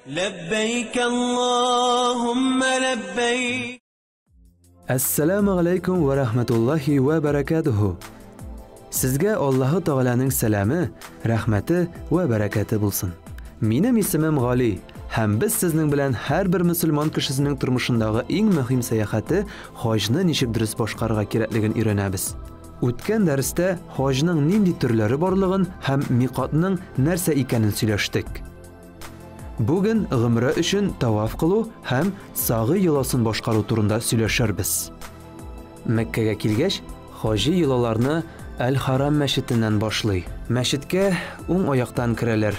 لبيك اللهم لبيك. Әссәламү галәйкүм вә рәхмәтуллаһи вә бәрәкәтүһү. Сезгә Аллаһы Тәгаләнең сәламе, рәхмәте вә бәрәкәте булсын. Минем исемем Гали, һәм без сезнең белән һәрбер мөселман кешесенең тормышындагы иң мөһим сәяхәте хаҗны ничек дөрес башкарырга кирәклеген өйрәнәбез. Үткән дәрестә хаҗның нинди төрләре барлыгын һәм микатның нәрсә икәнен сөйләштек. Бүген гомрә өчен таваф кылу һәм сагый йоласын башкару турында сөйләшербез. Мәккәгә килгәч, хаҗи йолаларны Әл-Харам мәчетеннән башлый. Мәчеткә уң аяктан керәләр.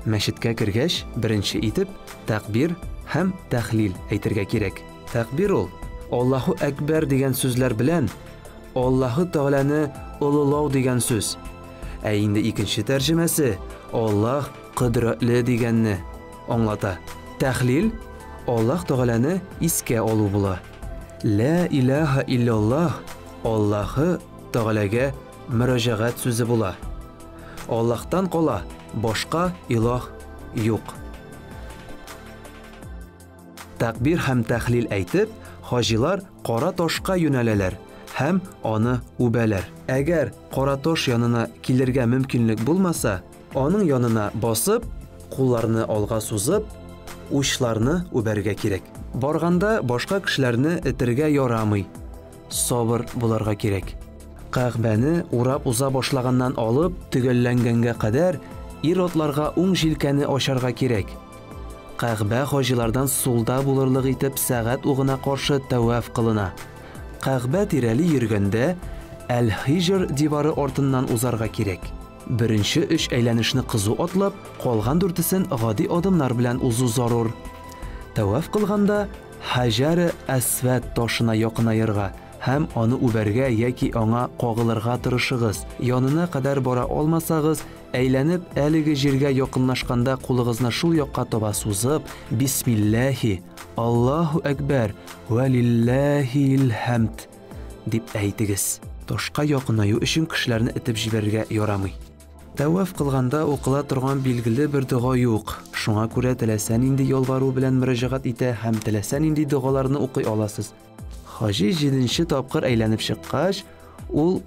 Мәчеткә кергәч, беренче итеп тәкбир һәм тәхлил әйтергә кирәк. Тәкбир ул Аллаһу әкбәр дигән сүзләр белән Аллаһу Тәгаләне олылау дигән сүз. Ә инде икенче тәрҗемәсе Аллаһ кодрәтле дигәнне аңлата. Тәхлил Аллаһ Тәгаләне искә алу була. Лә илаһа илляллаһ Аллаһы Тәгаләгә мөрәҗәгать сүзе була. Аллаһтан кала башка илаһ юк. Тәкбир һәм тәхлил әйтеп, хаҗилар кара ташка юнәләләр һәм аны үбәләр. Әгәр кара таш янына килергә мөмкинлек булмаса, аның янына басып, кулларны алга сузып, учларны үбәргә кирәк. Барганда башка кешеләрне этергә ярамый. Сабыр булырга кирәк. Кәгъбәне урап уза башлаганнан алып төгәлләнгәнгә кадәр ир-атларга уң җилкәне ачарга кирәк. Кәгъбә хаҗилардан сулда булырлык итеп сәгать угына каршы тәваф кылына. Кәгъбә тирәли йөргәндә Әл-Хиҗр дивары артыннан узарга кирәк. Беренче өч әйләнешне кызу атлап, калган дүртесен гади адымнар белән узу зарур. Тәваф кылганда Хаҗәре Әсвәд ташына якынаерга һәм аны үбәргә яки аңа кагылырга тырышыгыз. Янына кадәр бара алмасагыз, әйләнеп әлеге җиргә якынлашканда кулыгызны шул якка таба сузып, Бисмилләһи, Аллаһу әкбәр, вә лилләһил хәмд дип әйтегез. Ташка якынаю өчен кешеләрне этеп җибәрергә ярамый. Тәваф кылганда укыла торган билгеле бер дога юк. Шуңа күрә теләсә нинди ялвару белән мөрәҗәгать итә һәм теләсә нинди догаларны укый аласыз. Хаҗи җиденче тапкыр әйләнеп чыккач, ул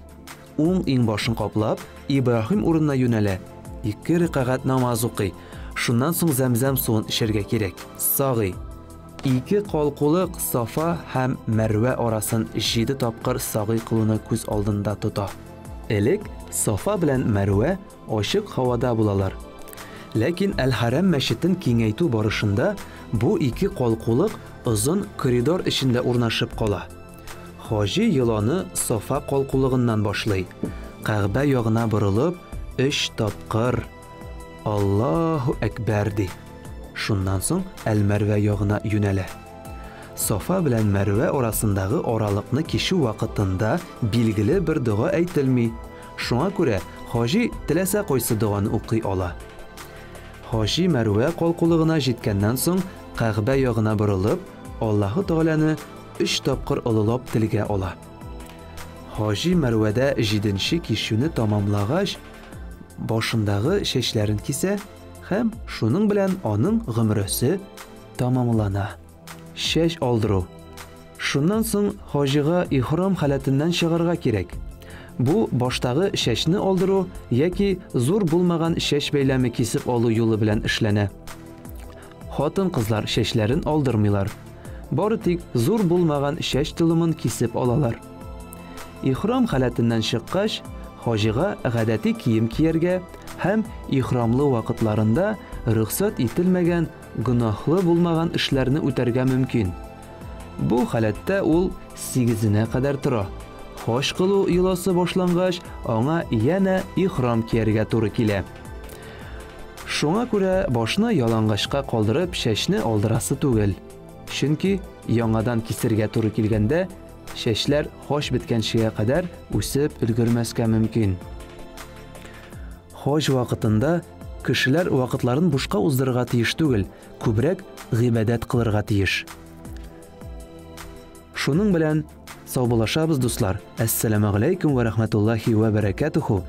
уң иңбашын каплап, Ибраһим урынына юнәлә. Ике рәкәгать намаз укый. Шуннан соң зәмзәм суын эчәргә кирәк. Сагый. Ике калкулык Сафа һәм Мәрвә арасын җиде тапкыр сагый кылуны күз алдында тота. Элек Сафа белән Мәрвә ачык һавада булалар. Ләкин Әл-Хәрәм мәчетен киңәйтү барышында бу ике калкулык озын коридор эчендә урнашып кала. Хаҗи йоланы Сафа калкулыгыннан башлый. Кәгъбә ягына борылып, өч тапкыр Аллаһу әкбәр ди. Шуннан соң Әл-Мәрвә ягына юнәлә. Сафа белән Мәрвә арасындагы аралыкны кичү вакытында билгеле бер дога әйтелми. Шуңа күрә хаҗи теләсә кайсы доганы укый ала. Хаҗи Мәрвә калкулыгына җиткәннән соң Кәгъбә ягына борылып, Аллаһу Тәгаләне өч тапкыр олылап телгә ала. Хаҗи Мәрвәдә җиденче кичүне тамамлагач, башындагы чәчләрен кисә һәм шуның белән аның гомрәсе тамамлана. Чәч алдыру. Шуннан соң хаҗига ихрам халәтеннән чыгарга кирәк. Бу баштагы чәчне алдыру яки зур булмаган чәч бәйләме кисеп алу юлы белән эшләнә. Хатын-кызлар чәчләрен алдырмыйлар. Бары тик зур булмаган чәч толымын кисеп алалар. Ихрам халәтеннән чыккач, хаҗига гадәти кием кияргә һәм ихрамлы вакытларында рөхсәт ителмәгән гөнаһлы булмаган эшләрне үтәргә мөмкин. Бу халәттә ул сигезенә кадәр тора. Хаҗ кылу йоласы башлангач, аңа янә ихрам кияргә туры килә. Шуңа күрә башны ялангачка калдырып чәчне алдырасы түгел. Чөнки яңадан кисергә туры килгәндә, чәчләр хаҗ беткәнчегә кадәр үсеп өлгермәскә мөмкин. Хаҗ вакытында кешеләр вакытларын бушка уздырырга тиеш түгел, күбрәк гыйбадәт кылырга тиеш. Шуның белән саубуллашабыз, дуслар. Әссәламү галәйкүм вә рахматуллахи вә бәрәкәтүһү.